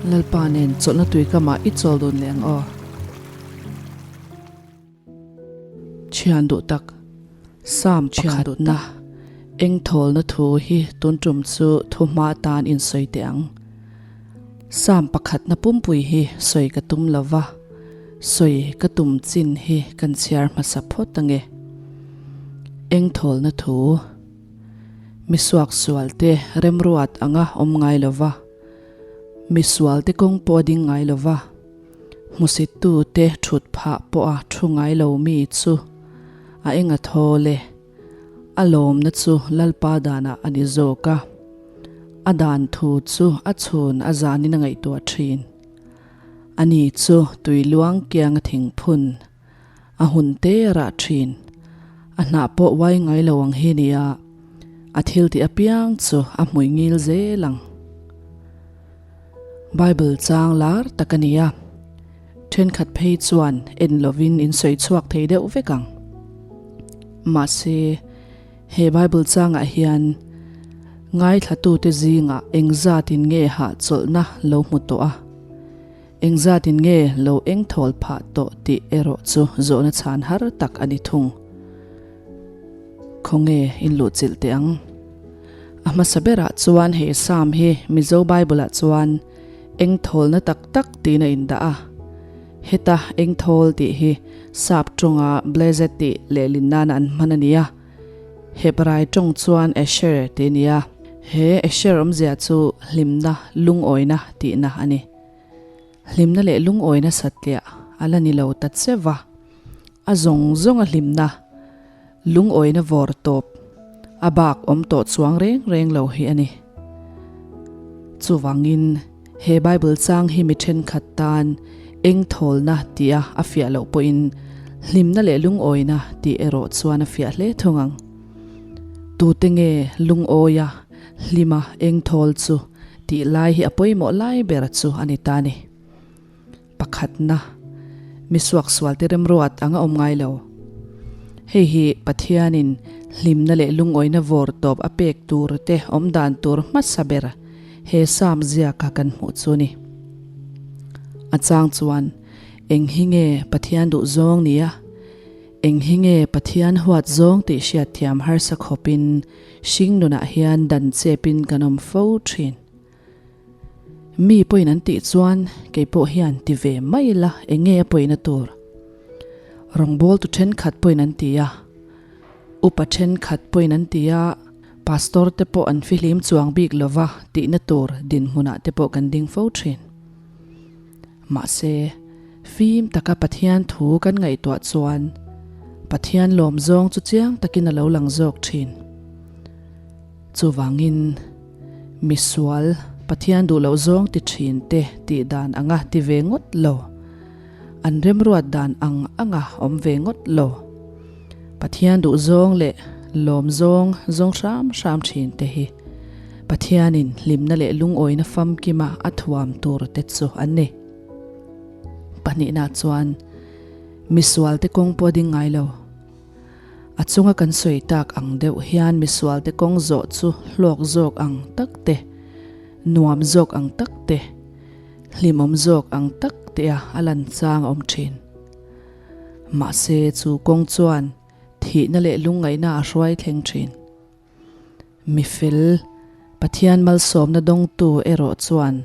Lalpa nen chawlhna tuikamah i chawl dun leh ang aw. Thian duh tak, Psalm pakhatna eng thawlna thu hi tun tum chu thu hma atan insawi teh ang. Psalm pakhatna pumpui hi sawi ka tum lo va, sawi ka tum chin hi kan chhiar hmasa phawt ange. Eng thawlna thu? Mi suaksualte remruat anga awm ngai lo va, mi sualte kawng pawh a ding ngai lo va, Hmusittute thut phah pawha thu ngai lo mi chu a eng a thawl e. A lawmna chu Lalpa danah a ni zawk a, a dan thu chu a chhun a zanin a ngaihtuah thin. Ani chu tui luang kiang a thing phun, a hun te a rah thin. A hnah pawh uai ngai lo ang hi nia, a thil tih apiang chu a hmui ngil zel ang. Bible chang lar tak a ni a, thenkhat phei chuan en lovin in sawi chhuak thei deuh vek ang. Mahse, he Bible changah hian ngaithlatute zingah engzatin nge hahchawlhna lo hmu tawh a, engzatin nge lo engthawl phah tawh tih erawh chu zawhna chhan har tak a ni thung. Khawnge in luhchilh teh ang? A hmasa berah chuan he Psalm hi Mizo Bible-ah chuan eng thawlna tak tak tiin a indah a. Heta eng thawl tih hi Sap tawnga blessed tih lehlin nana an hman a ni a. Hebrai tawng chuan asher tih a ni a. He asher awmzia chu hlimna, lungawina tihna a ni. Hlimna leh lungawina satliah a la ni lo ta che va. A zawng zawng a hlimna, lungawina vawr tawp, a bak awm tawh chuang reng reng lo hi a ni. Chuvangin, he Bible chang hi mi thenkhat tan eng thawlna tia a fiah loh pawhin hlimna leh lungawina tih erawh chuan a fiah hle thung ang. Tute nge lungawia hlima eng thawl chu tih lai hi a pawimawh lai ber chu a ni ta ni. Pakhatna, mi suaksualte remruat ang a awm ngai lo. Hei hi Pathianin hlimna leh lungawina vawr tawp a pek tur te awm dan tur hmasa ber he Psalm ziaka kan hmuh chu ni. A chang chuan, Eng hi nge Pathian duh zawng nia? Eng hi nge Pathian huat zawng tih hriatthiam harsa khawpin hring nunah hian dan chepin kan awm fo thin. Mi pawhin an tih chuan kei pawh hian ti ve mai ila eng nge a pawina tur? Rawngbawltu thenkhat pawhin an ti a, upa thenkhat pawhin an ti a, pastor te pawh an fihlim chuang bik lova tihna tur dinhmunah te pawh kan ding fo thin. Mahse, fim taka Pathian thu kan ngaihtuah chuan Pathian lawm zawng chu chiang takin a lo lang zawk thin. Chuvangin, misual Pathian duh loh zawng ti thin te tih dan anga ti ve ngawt lo, an remruat dan ang anga awm ve ngawt lo, Pathian duh zawng leh lawm zawng zawng hram hram thin te hi Pathianin hlimna leh lungawina famkima a thuam tur te chu an ni. Pahnihna chuan misual te kawng pawh a ding ngai lo. A chunga kan sawi tak ang deuh hian misualte kawng zawh chu hlawk zawk ang tak te, nuam zawk ang tak te, hlimawm zawk ang tak tea a lan chang a awm thin. Mahse chu kawng chuan thihna leh lungngaihna a hruai thleng thin. Mi fel, Pathian malsawmna dawngtu erawh chuan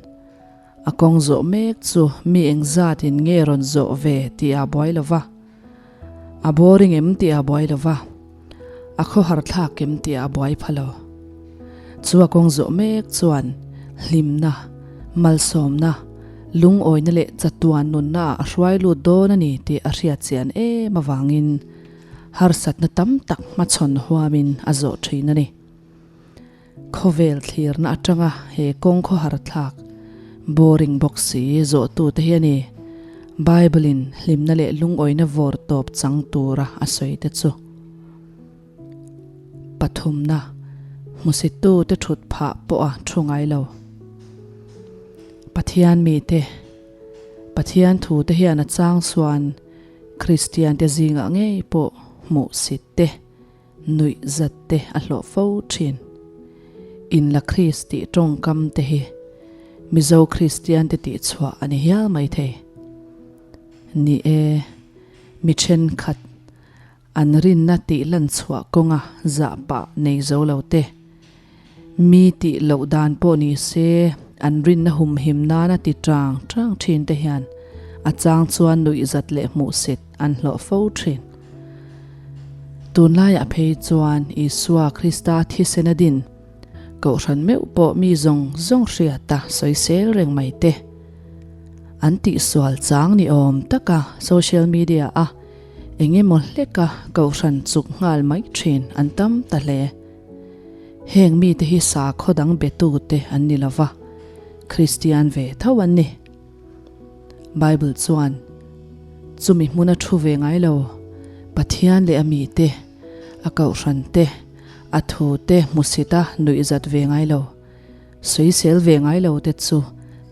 a kawng zawh mek chu mi engzatin nge rawn zawh ve tih a buai lo va, a boring em tih a buai lo va, a khawhar thlak em tih a buai pha lo. Chu a kawng zawh mek chuan hlimna, malsawmna, lungawina leh chatuan nunna ah a hruai lut dawn a ni tih a hriat chian em avangin, Harsatna tam tak hmachhawn huamin a zawh thin a ni. Khawvel thlirna atanga he kawng khawhar thlak, boring bawk si, zawhtute hi a ni. Bible-in hlimna leh lungawina vawr tawp chang tura a sawi te chu. Pathumna, hmusittute thut phah pawh a thu ngai lo. Pathian mite, Pathian thute hian a chang chuan Kristian te zingah ngei pawh hmuh sit te, nuih zat te a hlawh fo thin. In la Kris tih tawngkam te hi. Mizo Kristiante tihchhuah a ni hial maithei. Ni e, mi thenkhat an rinna tih lan chhuah kawnga zah pah nei zo lo te, mi tih loh dan pawh ni se an rinna humhim nana ti tang tang thin te hian a chang chuan nuihzat leh hmuhsit an hlawh fo thin. Tunlaiah phei chuan Isua Krista thisen a din Kohhran meuh pawh mi zawng zawng hriata sawisel reng mai te an tihsual chang ni awm taka social media a eng emaw hleka kohhran chuk nghal mai thin an tam ta hle. Heng mite hi sakhaw dang betute an ni lova, Kristian ve tho an ni. Bible chuan chumi hmuna thu ve ngai lo Pathian leh a mite, a kohhran te, a thu te hmusita nuihzat ve ngai lo, sawisel ve ngai lo te chu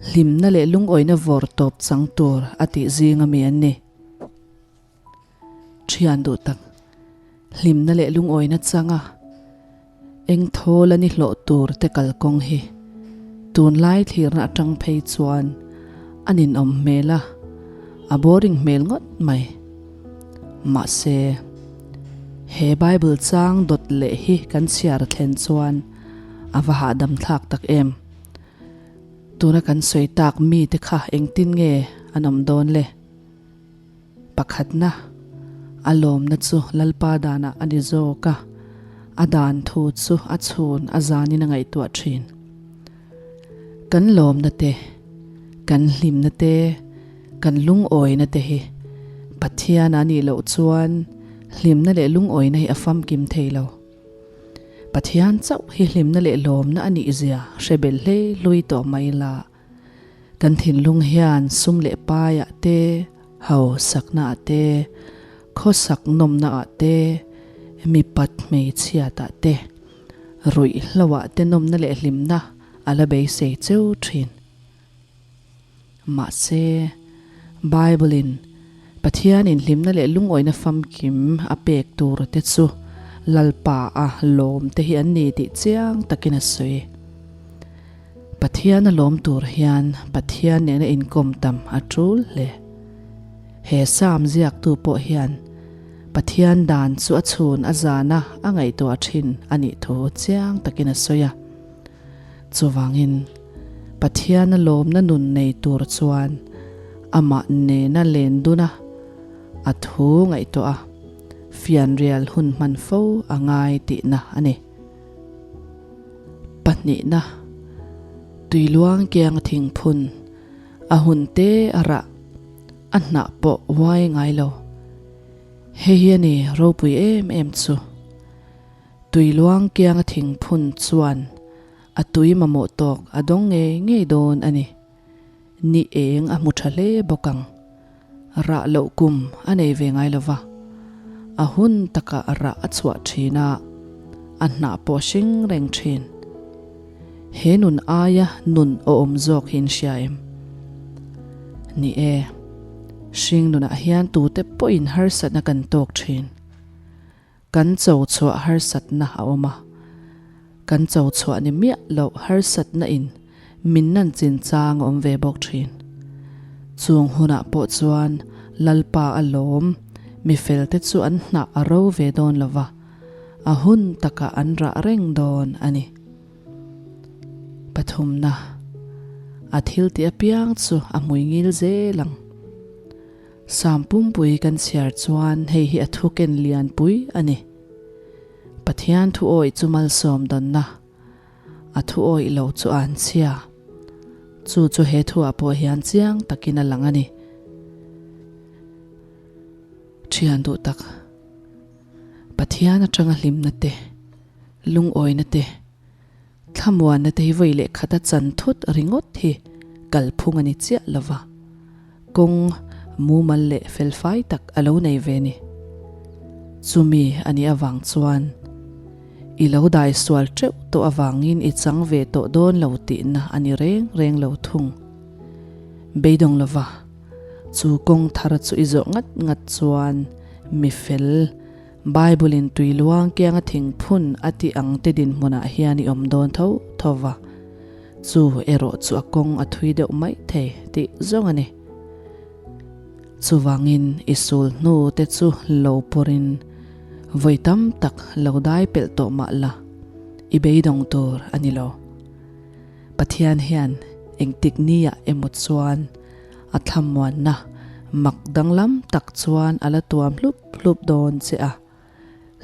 hlimna leh lungawina vawr tawp chang tur a tih zing ami an ni. Thian duh tak, hlimna leh lungawina changa eng thawl a ni hlawh tur te kalkawng hi tunlai thlirna atang phei chuan a ninawm hmel a, a boring hmel ngawt mai. Mahse, he Bible chang dawt leh hi kan chhiar thlen chuan a va hahdam thlak tak em. Tuna kan sawi tak mite kha engtin nge an awm dawn le? Pakhatna, a lawmna chu Lalpa danah a ni zawk a, a dan thu chu a chhun a zanin a ngaihtuah thin. Kan lawmna te, kan hlimna te, kan lungawina te hi Pathian a nih loh chuan hlimna leh lungawina hi a famkim thei lo. Pathian chauh hi hlimna leh lawmna a nih zia hre bel hlei hlui tawh mai la. Kan thinlung hian sum leh paiah te, hausaknaah te, khawsak nawmnaah te, mipat hmeichhiatah te, ruihhloah te nawmna leh hlimna a la beisei cheu thin. Mahse, Bible-in Pathianin hlimna leh lungawina famkim a pek tur te chu Lalpa a lawm te hi an ni tih chiang takin a sawi. Pathian a lawm tur hian Pathian nena inkawm tam a tul hle. He Psalm ziaktu pawh hian Pathian dan chu a chhun a zana a ngaihtuah thin a nih thu chiang takin a sawi a. Chuvangin, Pathian a lawmna nun nei tur chuan amah nena len dun a, a thu ngaihtuah a, fianrial hun hman fo a ngai tihna a ni. Pahnihna, Tuiluang kiang a thingphun, a hun te a rah, a hnah pawh uai ngai lo. Hei hi a ni ropui em em chu. Tuiluang kiang a thingphun chuan a tui mamawh tawk a dawng ngei ngei dawn a ni. Ni eng a hmu tha hle bawk ang. Rah loh kum a nei ve ngai lo va, a hun takah rah a chhuah thin a, a hnah pawh a hring reng thin. He nun aia nun awm zawk hi in hria em? Ni e, hring nunah hian tute pawhin harsatna kan tawk thin. Kan cho chhuah harsatna a awm a, kan cho chhuah ni miah loh harsatna in min nan chin chang a awm ve bawk thin. Chung hunah pawh chuan Lalpa a lawm, mi felte chu an hnah a ro ve dawn lo va, a hun takah an rah reng dawn a ni. Pathumna, a thil tih apiang chu a hmui ngil zel ang. Sam pumpui kan chhiar chuan hei hi a thu ken lianpui a ni. Pathian thu awih chu malsawm dawnna, a thu awih lo chu a an chhia. Chu chu he thuah pawh hian chiang takin a lang a ni. Thian duh tak, Pathian atanga hlimna te, lungawina te, Thlamuanna te hi vawi leh khata chan thut ringawt hi kalphung a ni chiah lo va, kawng mumal leh felfai tak a lo nei ve ni. Chumi a nih avang chuan i lo dai sual teuh tawh avangin i chang ve tawh dawn lo tihna a ni reng reng lo thung. Beidawng lo va, chu kawng thar chu i zawh ngat ngat chuan mi fel Bible-in tui luang kianga thingphun a tih ang te dinhmunah hian i awm dawn tho tho va. Chu erawh chu a kawng a thui deuh mai thei tih zawng a ni. Chuvangin i sul hnu te chu lo pawrin vawi tam tak lo dai pelh tawh mah la, i beidawng tur a ni lo. Pathian hian engtik niah emaw chuan a thlamuanna mak danglam tak chuan a la tuam hlup hlup dawn che a.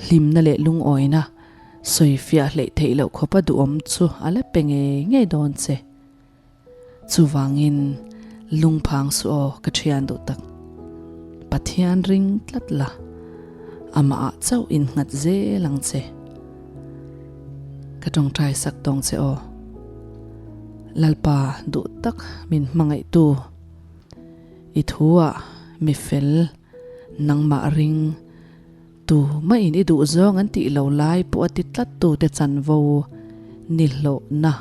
Hlimna leh lungawina sawifiah hleih theih loh khawpa duhawm chu a la pe ngei ngei dawn che. Chuvangin lungphang suh aw ka thian duh tak. Pathian ring tlat la, amah ah chauh innghat zel ang che. Ka tawngtai sak tawng che aw. Lalpa duh tak min hmangaihtu i thu ah mi fel nangmah ring Tu mahin i duh zawng an tih lo lai pawh a ti tlat tute chanvo ni hlawhna,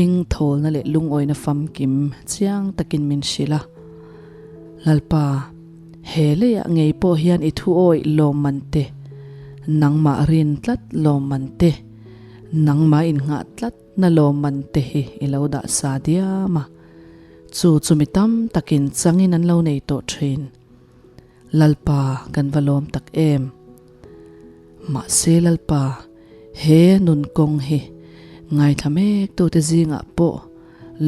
eng thawlna leh lungawina famkim chiang takin min hrilh a. Lalpa, he leiah ngei pawh hian i thu awih lawmman te, nangmah rin tlat lawmman te, nangmah innghah tlat na lawmman te hi i lo dah sa diam a. Chu chu mi tam takin changin an lo nei tawh thin. Lalpa kan va lawm tak em. Mahse Lalpa, he nun kawng hi ngaithla mek tute zingah pawh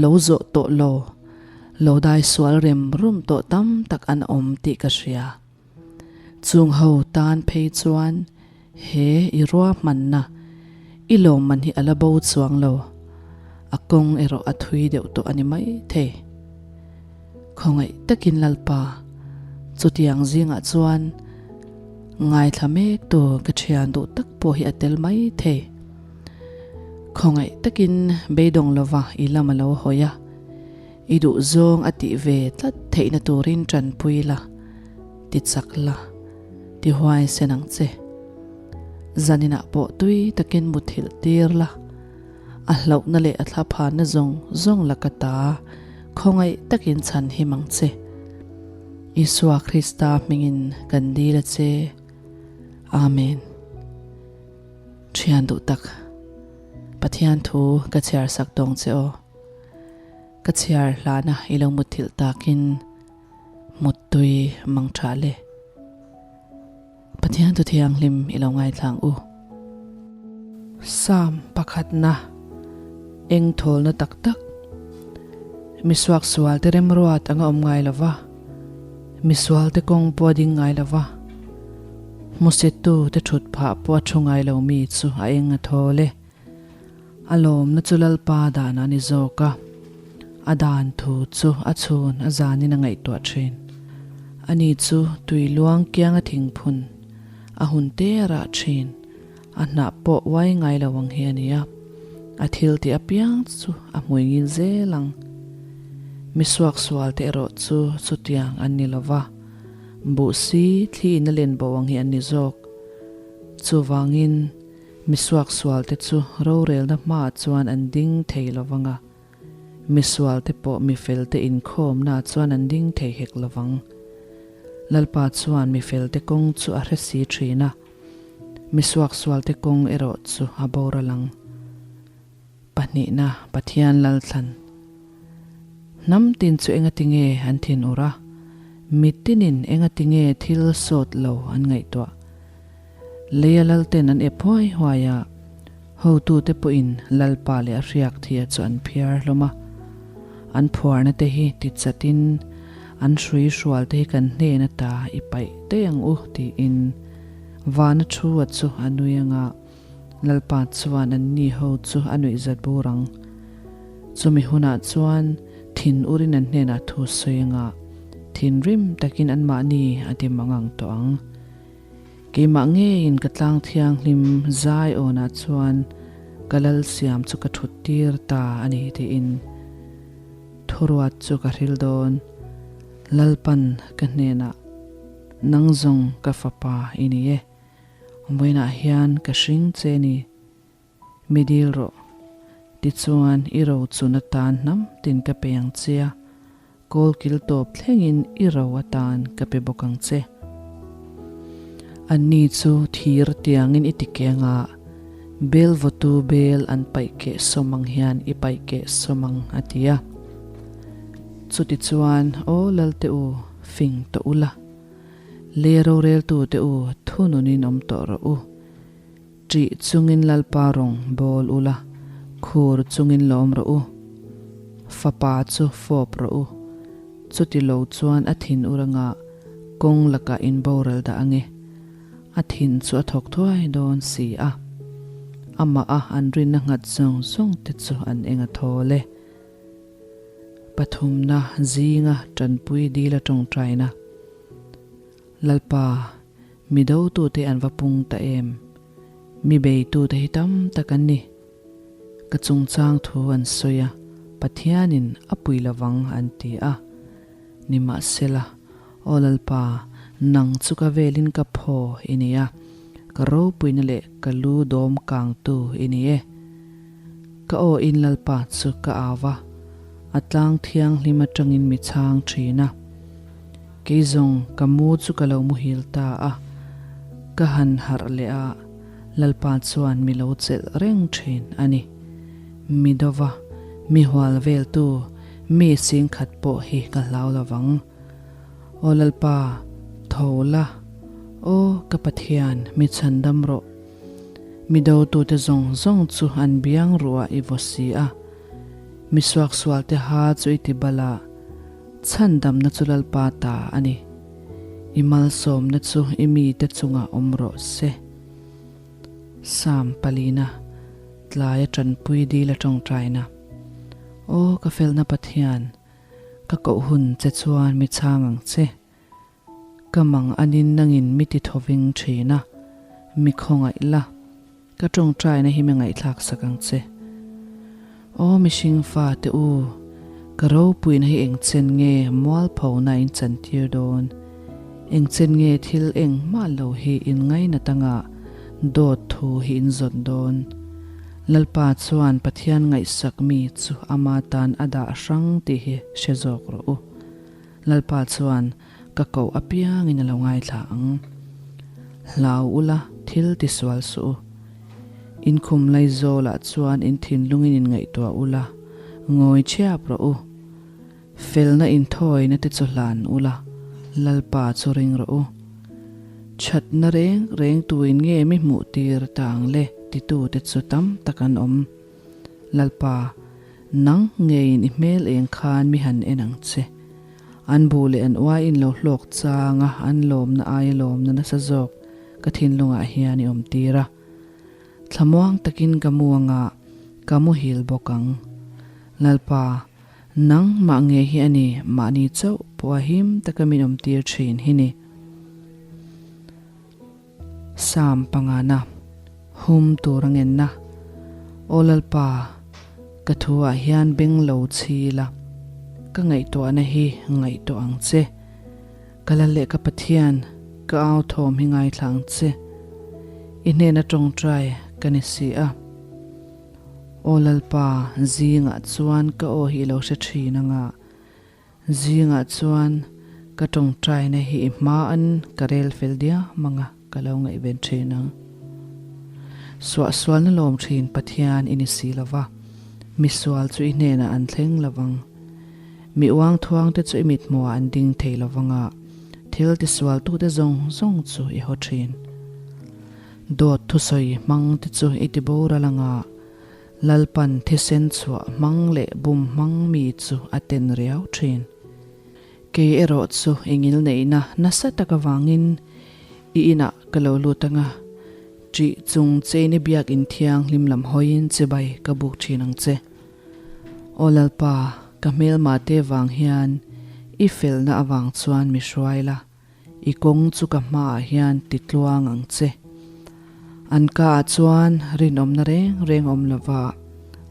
lo zawh tawh lo, lo dai sual rem rum tawh tam tak an awm tih ka hria. Chung ho tan phei chuan he i ruahmanna i lawmman hi a la bo chuang lo, a kawng erawh a thui deuh tawh a ni mai thei. Khawngaih takin Lalpa, chutiang zingah chuan ngaithla mek tur ka thian duh tak pawh hi a tel mai thei. Khawngaih takin beidawng lova i lam a lo hawi a, i duh zawng a tih ve tlat theihna turin tanpui la, ti chak la, ti huai sen ang che. Zaninah pawh tui takin muthilh tir la. A hlauhna leh a thlaphanna zawng zawng la ka ta, khawngaih takin chhan him ang che. Isua Krista hmingin kan dil a che. Amen. Thian duh tak, Pathian thu ka chhiar sak tawng che aw. Ka chhiar hlana i lo mutthilh takin muttui mang tha le. Pathian thu thianghlim i lo ngaithlang u. Psalm pakhatna, Eng thawlna tak tak. Misuak sualte remruat anga awm ngai lo va, misualte kawng pawh a ding ngai lo va, hmusittu te thut phah pawh a thu ngai lo mi chu a eng a thawl e. A lawmna chu Lalpa dan a ni zawk a, a dan thu chu a chhun a zanin a ngaihtuah thin. Ani chu tui luang kianga thingphun a hun te a rah thin, a hnah pawh uai ngai lo ang hi a ni a, a thil tih apiang chu a hmui ngil zel ang. Mi suaksual te erawh chu chutiang an ni lo va, buh si thli in a len bo ang hi an ni zawk. Chuvangin. Mi suaksualte chu rorelna hmaah chuan an ding thei lo vang a, mi sualte pawh mi felte inkhawmnaah chuan an ding thei hek lo vang. Lalpa chuan mi felte kawng chu a hre si thin a, mi suaksualte kawng erawh chu a boral ang. Pahnihna, Pathian Lalthlan. Hnam tin chu engatinge an thin ur a, mi tinin engatinge thil sawt lo an ngaihtuah? Leia lalten an ep huai huai a, hotute pawhin Lalpa leh a hriak thia chu an phiar hlawm a. An phuarna te hi ti chatin an hrui hrual te hi kan hnen ata i paih daih ang u tiin vana thu a chu a nui anga Lalpa chuan an ni ho chu a nuihzat bur ang. Chumi hunah chuan thin urin an hnenah thu sawi anga thinrim takin anmahni a dim ang ang tawh ang. Keimah ngeiin ka tlang thianghlim zai awnah chuan ka lal siam chu ka thut tir ta a ni tiin thuruat chu ka hril dawn. Lalpan ka hnenah, Nang zawng ka fapa i ni e, vawiinah hian ka hring che ni. Mi dil rawh. Tichuan i ro chun atan hnam tin ka pe ang che a, kawl kil tawp thlengin i ro atan ka pe bawk ang che. Anni chu thir tiangin i ti keng a, Bel vawtu bel an paih keh sawm ang hian i paih keh sawm ang, a ti a. Chutichuan, Aw Lalte u, fing tawh ula. Lei roreltute u, thununin awm tawh rawh u. Ṭih chungin Lalpa rawng bawl ula, khur chungin lawm rawh u. Fapa chu fawp rawh u. Chuti lo chuan a thin ur anga kawng lakah in boral dah ange. A thin chu a thawk thuai dawn si a. Amah a an rinna nghat zawng zawng te chu an eng a thawl e. Pathumna zinga ṭanpui dil a ṭawngṭaina. Lalpa, mi dotute an va pung ta em? Mi beitute hi tam tak an ni. Ka chungchang thu an sawi a, Pathianin a pui lovang an ti a. Nimahsela, Aw Lalpa, nang chu ka velin ka phaw i ni a, ka ropuina leh ka lu dawm kangtu i ni e. Ka aw in Lalpa chu ka au a, a tlang thianghlim atangin mi chhang thin a. Kei zawng ka mu chu ka lo muhil ta a, ka han harh leh a, Lalpa chuan mi lo chelh reng thin a ni. Mi dova, mi hual veltu, mi singkhat pawh hi ka hlau lovang. Aw Lalpa, tho la, aw ka Pathian, mi chhandam rawh. Mi dotute zawng zawng chu an biang ruah i vaw si a, mi suaksualte ha chu i ti bal a, Chhandamna chu Lalpa ta a ni. I malsawmna chu i mite chungah awm rawh se. Psalm palina, Tlaia tanpui dil a tawngtaina. Aw ka felna Pathian, ka koh hun che chuan mi chhang ang che. Ka mang anin nangin mi ti thawving thin a, mi khawngaih la, ka tawngtaina hi mi ngaihthlak sak ang che. Aw mihring fate u, ka ropuina hi engchen nge mualphona in chantir dawn? Engchen nge thil engmah lo hi in ngainat anga dawt thu hi in zawt dawn? Lalpa chuan Pathian ngaihsak mi chu ama tan a dah hrang tih hi hre zawk rawh u. Lalpa chuan ka koh apiangin a lo ngaithla ang. Hlau ula thil tisual suh u. Inkhum Laizawlah chuan in thinlungin in ngaihtuah ula, ngawi chhiap rawh u. Felna inthawina te chu hlan ula, Lalpa chu ring rawh u. Thatna reng reng tuin nge mi hmuh tir ta ang le titute chu tam tak an awm. Lalpa, nang ngeiin i hmel eng khan mi han en ang che. An bu leh an uai in lo hlawk chang a, an lawmna aia lawmna nasa zawk ka thinlungah hian i awm tir a. Thlamuang takin ka mu anga ka muhil bawk ang. Lalpa, nang mah nge hi a ni mahni chauh pawh a him taka min awm tir thin hi ni. Psalm pangana, Hum tur a ngenna, Aw Lalpa, ka thuah hian beng lo chhi la, ka ngaihtuahna hi ngaihtuah ang che. Ka la leh ka Pathian, ka au thawm hi ngaithla ang che. I hnena tawngtai ka ni si a. Aw Lalpa, zingah chuan ka aw hi i lo hre thin anga, zingah chuan ka tawngtaina hi i hmaan ka rel fel diam anga ka lo ngaihven thin ang. Suahsualna lawm thin Pathian i ni si lova, misual chu i hnenah an thleng lovang. Mi uang thuang te chu i mithmuhah an ding thei lo vanga, thil tisualtute zawng zawng chu i haw thin. Dawt thusawi hmang te chu i ti boral anga, Lalpan thisen chhuah hmang leh bum hmang mi chu a ten riau thin. Kei erawh chu i ngilneihna nasa tak avangin i inah ka lo lut anga, ṭih chung chein i biakinn thianghlim lam hawiin chibai ka buk thin ang che. Aw Lalpa, ka hmelmate vang hian i felna avang chuan mi hruai la, i kawng chu ka hmaah hian ti tluang ang che. An kaah chuan rinawmna reng reng awm lova,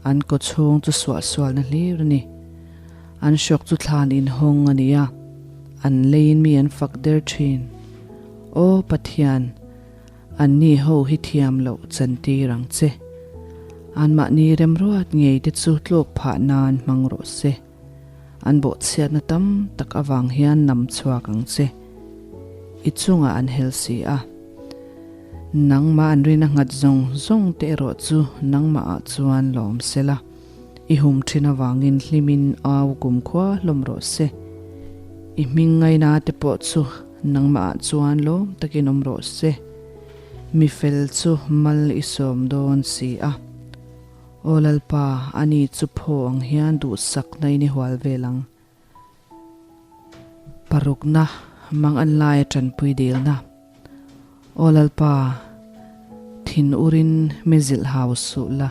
an kawchhung chu suahsualna hlir a ni. An hrawk chu thlan inhawng a ni a, an leiin mi an fak der thin. Aw Pathian, Anni ho hi thiam loh chantir ang che. Anmahni remruat ngei te chu tluk phah nan hmang rawh se. An bawhchhiatna tam tak avang hian nam chhuak ang che. I chungah an hel si a. Nangmah an rin a nghat zawng zawng te erawh chu nangmah ah chuan lawm sela, i hum thin avangin hlimin au kumkhua hlawm rawh se. I hming ngaina te pawh chu nangmah ah chuan lawm takin awm rawh se. Mi fel chu mal i sawm dawn si a. Aw Lalpa, ani chu phaw ang hian duhsakna in i hual vel ang. Parukna, mang an laia tanpui dilna. Aw Lalpa, thin urin mi zilh hau suh la,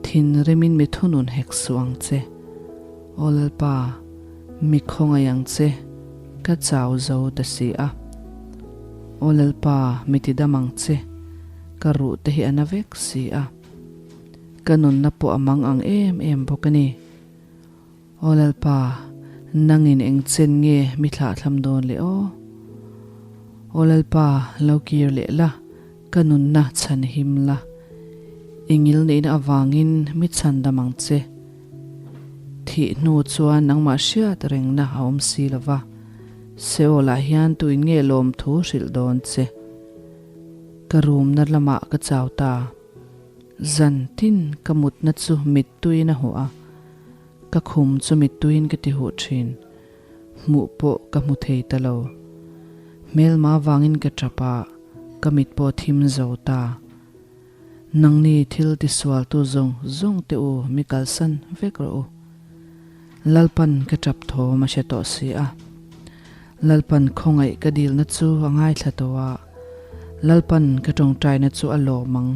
thin rimin mi thunun hek suh ang che. Aw Lalpa, mi khawngaih ang che, ka chau zo ta si a. Aw Lalpa, mi tidam ang che, ka ruh te hi a na vek si a. Ka nunna pawh a mang ang em em bawk a ni. Aw Lalpa, nangin eng chen nge mi thlahthlam dawn le aw? Aw Lalpa, lo kir leh la, ka nunna chhan him la. I ngil neihna avangin mi chhan dam ang che. Thih hnu chuan nangmah hriat rengna a awm si lo va, Seol-ah hian tuin nge lawmthu hrilh dawn che? Ka rumna lamah ka chau ta. Zan tin ka mutna chu mittuiin a huh a, ka khum chu mittuiin ka ti huh thin. Hmuh pawh ka hmu thei ta lo. Hmelma vangin ka tap a, ka mit pawh thim zo ta. Nangni thil tisualtu zawng zawng te u mi kalsan vek rawh u. Lalpan ka tap thawm a hre tawh si a. Lalpan khawngaih ka dilna chu a ngaithla tawh a, Lalpan ka tawngtaina chu a lawm ang.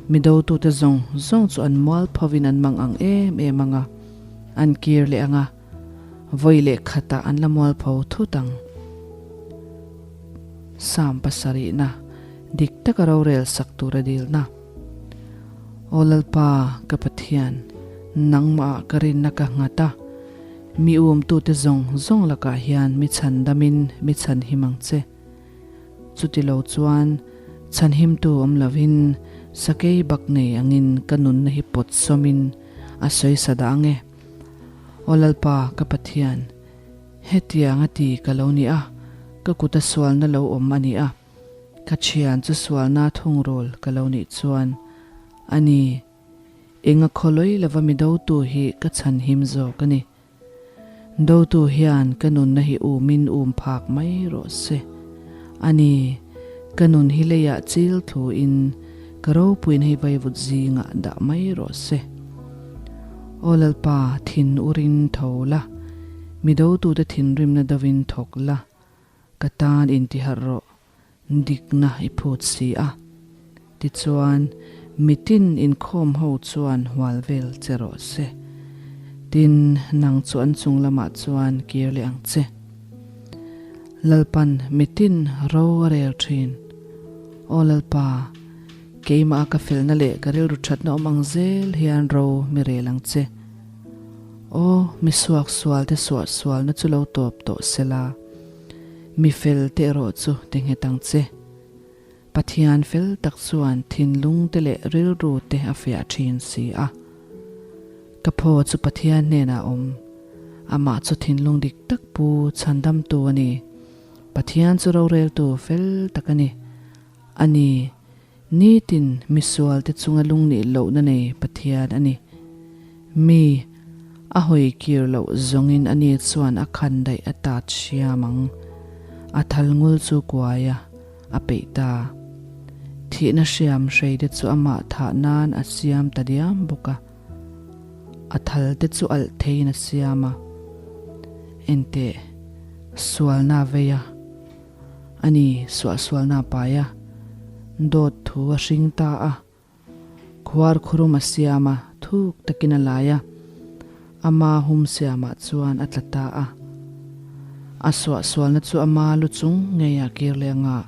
Mi dotute zawng zawng chu an mual phovin an mang ang em em ang a, an kir leh ang a, vawi leh khatah an la mual pho thut ang. Psalm pasarihna, Dik taka rorel sak tura dilna. Aw Lalpa, ka Pathian, nangmah ka rinna ka nghat a, Mi umtute zawng zawng lakah hian mi chhandamin mi chhanhim ang che. Chuti lo chuan chhanhimtu awm lovin sakei bak nei angin ka nunna hi pawt sawmin a sawi sa dah ang e. Aw Lalpa ka Pathian, hetiang a ti ka lo ni a, ka kuta sualna lo awm a ni a. Ka thian chu sualna thungrul ka lo nih chuan a ni. Enga khawlawi lova mi dotu hi ka chhanhim zawk a ni. Dotu hian ka nunna hi umin um phak mai rawh se. A ni, ka nun hi leiah chil thluin ka ropuina hi vaivut zingah dah mai rawh se. Aw Lalpa, thin urin tho la, mi dotute thinrimna dovin thawk la, ka tan intiharh rawh. Dikna i phut si a. Tichuan, mitin inkhawm ho chuan hual vel che rawh se. Tin, nang chu an chung lamah chuan kir leh ang che. Lalpan mitin ro a rel thin. Aw Lalpa, keimah a ka felna leh ka rilru thatna awm ang zel hian ro mi rel ang che. Aw, mi suaksual te suahsualna chu lo tawp tawh sela. Mi fel te erawh chu ti nghet ang che. Pathian fel tak chuan thinlung te leh rilru te a fiah thin si a. Ka phaw chu Pathian hnenah a awm. Amah chu thinlung dik tak pu chhandamtu a ni. Pathian chu roreltu fel tak a ni. A ni, nitin misual te chunga lungnih lohna nei Pathian a ni. Mi a hawi kir loh zawngin ani chuan a khan daih a tat hriam ang. A thal ngul chu kuai a, a peih ta. Thihna hriam hrei te chu amah thah nan a siam ta diam bawk a. A thal te chu alh theiin a siam a. Enteh, sualna a vei a. A ni, suahsualna a pai a, dawt thu a hring ta a, khuar khurum a siam a, thuk takin a lai a, ama hum siamah chuan a tla ta a. A suahsualna chu ama lu chung ngeiah kir leh anga,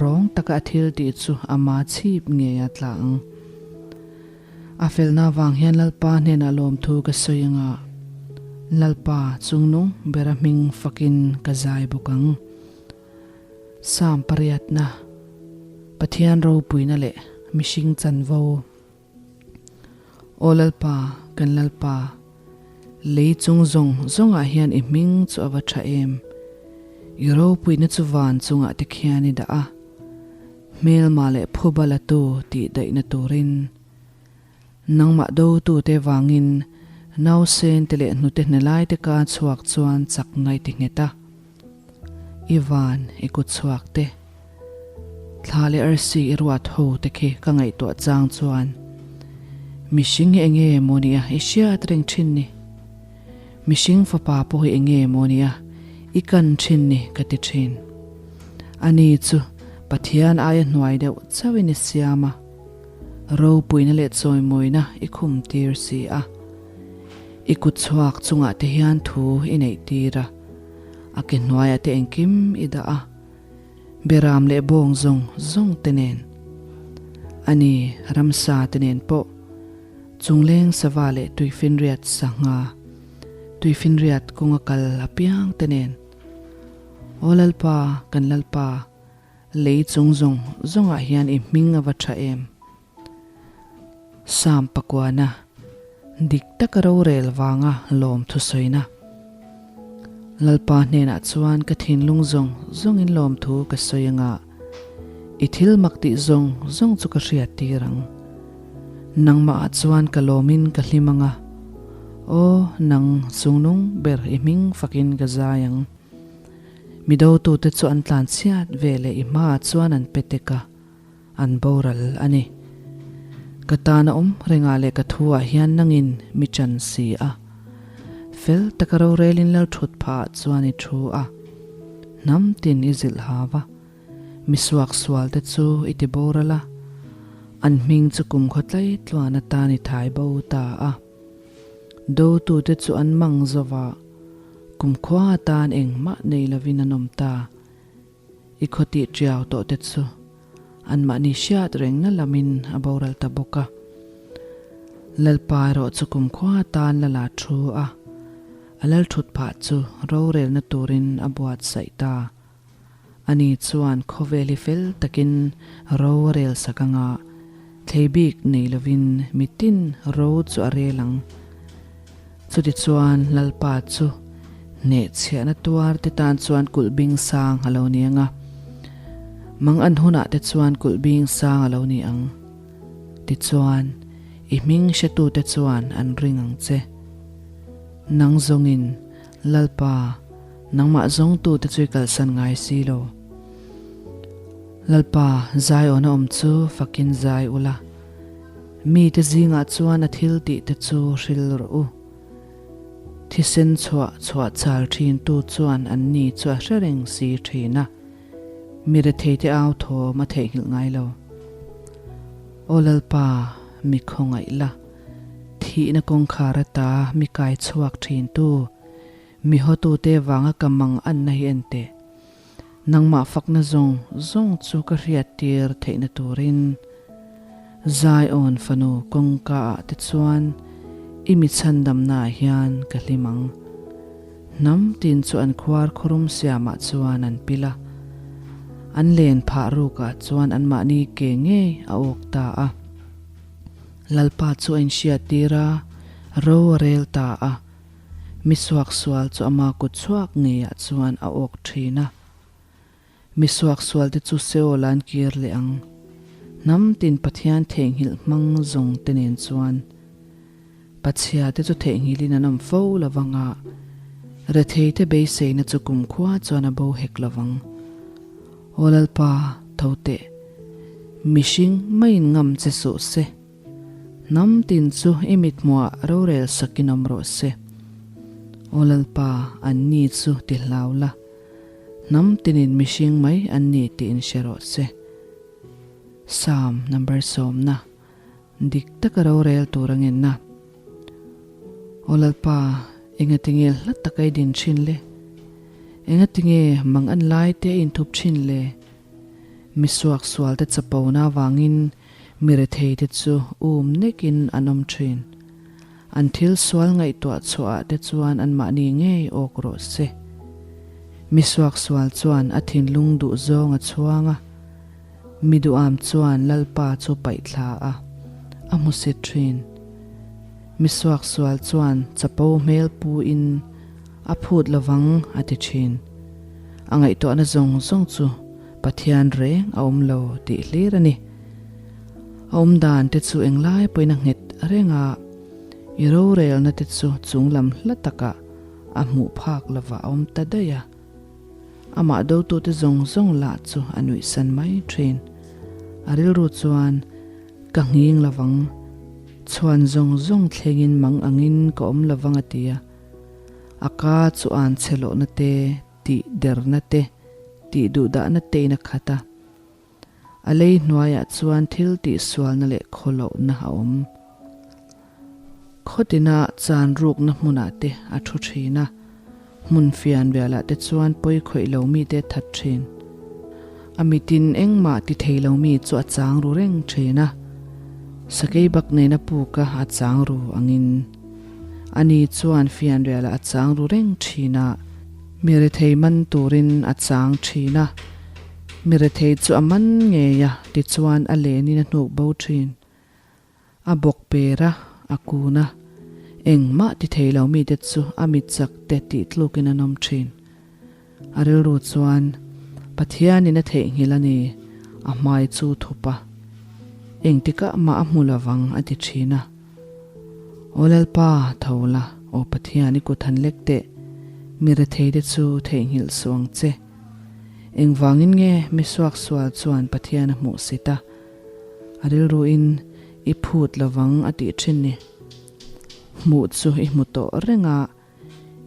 rawng taka a thil tih chu ama chhip ngeiah tla ang. A felna avang hian Lalpa hnenah lawmthu ka sawi anga, Lalpa chungnung bera hming fakin ka zai bawk ang. Psalm pariatna, Pathian ropuina leh mihring chanvo. Aw Lalpa, kan Lalpa, lei chung zawng zawngah hian i hming chu a va tha em! I ropuina chu van chungah te khian i dah a. Hmelma leh phuba latu tih daihna turin nangmah dotute vangin nausen te leh hnute hne laite ka chhuak chuan chakna i ti nghet a. I van i kut chhuak te, thla leh arsi i ruat ho te khi ka ngaihtuah chang chuan mihring hi enge maw nia i hriat reng thin ni? Mihring fapa pawh hi enge maw nia i kan thin ni ka ti thin. Ani chu Pathian aia hnuai deuh chauhin i siam a, ropuina leh chawimawina i khum tir si a. I kut chhuak chungah te hian thu i neih tir a, a ke hnuaiah te engkim i dah a, beram leh bawng zawng zawng te nen, a ni ramsa te nen pawh chungleng sava leh tuifinriat sangha, tuifinriat kawnga kal apiang te nen. Aw Lalpa, kan Lalpa, lei chung zawng zawngah hian i hming a va tha em? Sam pakuana, dik taka rorel vanga lawm thusawina. Lalpa hnenah chuan ka thinlung zawng zawngin lawmthu ka sawi anga, i thil mak tih zawng zawng chu ka hriat tir ang. Nangmahah chuan ka lawmin ka hlim anga, aw nang chungnung ber i hming fakin ka zai ang. Mi dotute chu an tlanchhiat veleh i hmaah chuan an pe tek a. An boral a ni. Ka tan a awm rengah leh ka thu ah hian nangin mi chan si a. Fel taka rorelin lal thut phah ah chuan i thu a. Hnam tin i zilh hau a. Mi suak sual te chu i ti boral a. An hming chu kum khaw tlai tluan atan i thai bo ta a. Dotute chu an mang zova kum khua atan engmah nei lovin an awm ta. I khaw tih tiau tawh te chu anmahni hriat rengna lamin a boral ta bawk a. Lalpa erawh chu kumkhua atan la la thu a, a lal thut phah chu rorelna turin a buatsaih ta. Ani chuan khawvel hi fel takin ro a rel sak anga thlei bik nei lovin mitin ro chu a rel ang. Chutichuan Lalpa chu hnehchhiahna tuar te tan chuan kulh bing sang a lo ni ang a, mang an hunah te chuan kulh bing sang a lo ni ang. Tichuan, i hming hretute chuan an ring ang che. Nang zawngin, Lalpa, nangmah zawngtute chu i kalsan ngai si lo. Lalpa, Zion-a awm chu fakin zai ula. Mite zingah chuan a thil tih te chu hril rawh u. Thisen chhuah chhuah chal thintu chuan anni chu a hre reng si thin a, mi retheite au thawm a theihnghilh ngai lo. Aw Lalpa, mi khawngaih la, thihna kawngkhar ata mi kai chhuak thintu, mi hawtute vanga ka mang anna hi en teh. Nangmah fakna zawng zawng chu ka hriat tir theihna turin Zion fanu kawngka ah te chuan i mi chhandamna ah hian ka hlim ang. Hnam tin chu an khuar khurum siamah chuan an pil a, an len phah ruk ah chuan anmahni ke ngei a awk ta a. Lalpa chu a inhriat tir a, ro a rel ta a. Mi suaksual chu ama kut chhuak ngeiah chuan a awk thin a. Mi suaksualte chu Seol an kir leh ang. Hnam tin Pathian theihnghilh hmang zawng te nen chuan Pachhia te chu theihnghilhin an awm fo lo vang a, rethei te beiseina chu kumkhua chuan a bo hek lo vang. Aw Lalpa, tho teh. Mihring maiin ngam che suh se. Hnam tin chu i mithmuah rorel sakin awm rawh se. Aw Lalpa, an ni chu ti hlau la, hnam tinin mihring mai an ni tiin hre rawh se. Psalm number sawmna, Dik taka rorel tur a ngenna. Aw Lalpa, engatinge hla taka i din thin le? Engatinge mang an lai te a inthup thin le? Mi suaksualte chapona avangin Mi retheite chu um nekin an awm thin. An thil sual ngaihtuah chhuahah te chuan anmahni ngei awk rawh se. Mi suaksual chuan a thinlung duh zawng a chhuang a, mi duham chuan Lalpa chu paihthla a, a hmusit thin. Mi suaksual chuan chapo hmel puin a phut lovang a ti thin. A ngaihtuahna zawng zawng chu. Pathian reng a awm lo tih hlir a ni. A awm dan te chu englai pawhin a nghet reng a, i rorelna te chu chunglam hla takah a hmuh phak lovah a awm ta daih a. Amah dotute zawng zawng lah chu a nuihsan mai thin. A rilru chuan, Ka nghing lovang, chhuan zawng zawng thlengin mang angin ka awm lovang a ti a. A ka chu an chhe lohna te, tih derna te, tih duhdahna tein a khat a. A lei hnuaiah chuan thil tihsualna leh khawlohna a awm. Khawtina chan rukna hmunah te a thu thin a, hmun fian rialah te chuan pawi khawih lo mite a that thin. A mitin engmah ti thei lo mi chu a chang ru reng thin a, sakei bak nena puka a chang ru angin. Ani chuan fian rialah a chang ru reng thin a, mi rethei man turin a chang thin a. Mi rethei chu a man ngei a, tichuan a lenin a hnuk bo thin. A bawk per a, a kun a, engmah ti thei lo mite chu a mit chak te tih tlukin an awm thin. A rilru chuan, Pathianin a theihnghilh a ni, a hmai chu thup a. Engtikah mah a hmu lovang a ti thin a. Aw Lalpa, tho la, aw Pathian i kut han lek teh, mi rethei te chu theihnghilh suh ang che. Engvangin nge mi suaksual chuan Pathian a hmuh sit a, a rilruin i phut lovang a tih thin ni? Hmuh chu i hmu tawh reng a,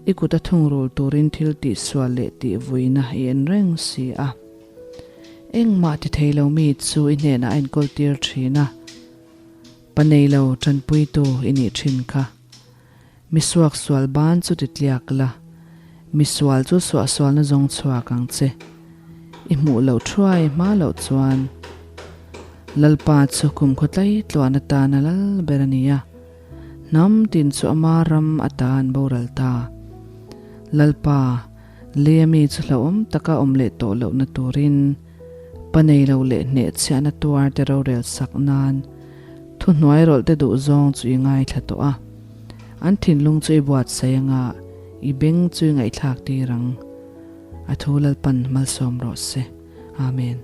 i kut a thungrul turin thil tihsual leh tihvuina i en reng si a. Engmah ti thei lo mi chu i hnenah a enkawl tir thin a, pa nei lo tanpuitu i nih thin kha. Mi suaksual ban chu ti tliak la, mi sual chu suahsualna zawng chhuak ang che. I hmuh loh thuai hma loh chuan Lalpa chu kum khawtlai tluan atan a lal ber a ni a, hnam tin chu ama ram atan boral ta. Lalpa, leia mi chu hlauhawm taka awm leh tawh lohna turin pa nei lo leh hnehchhiahna tuar te rorel sak nan Thuhnuai rawlh te duh zawng chu i ngaithla tawh a, an thinlung chu i buatsaih anga i beng chu i ngaihthlak tir ang. A thu Lalpan malsawm rawh se. Amen.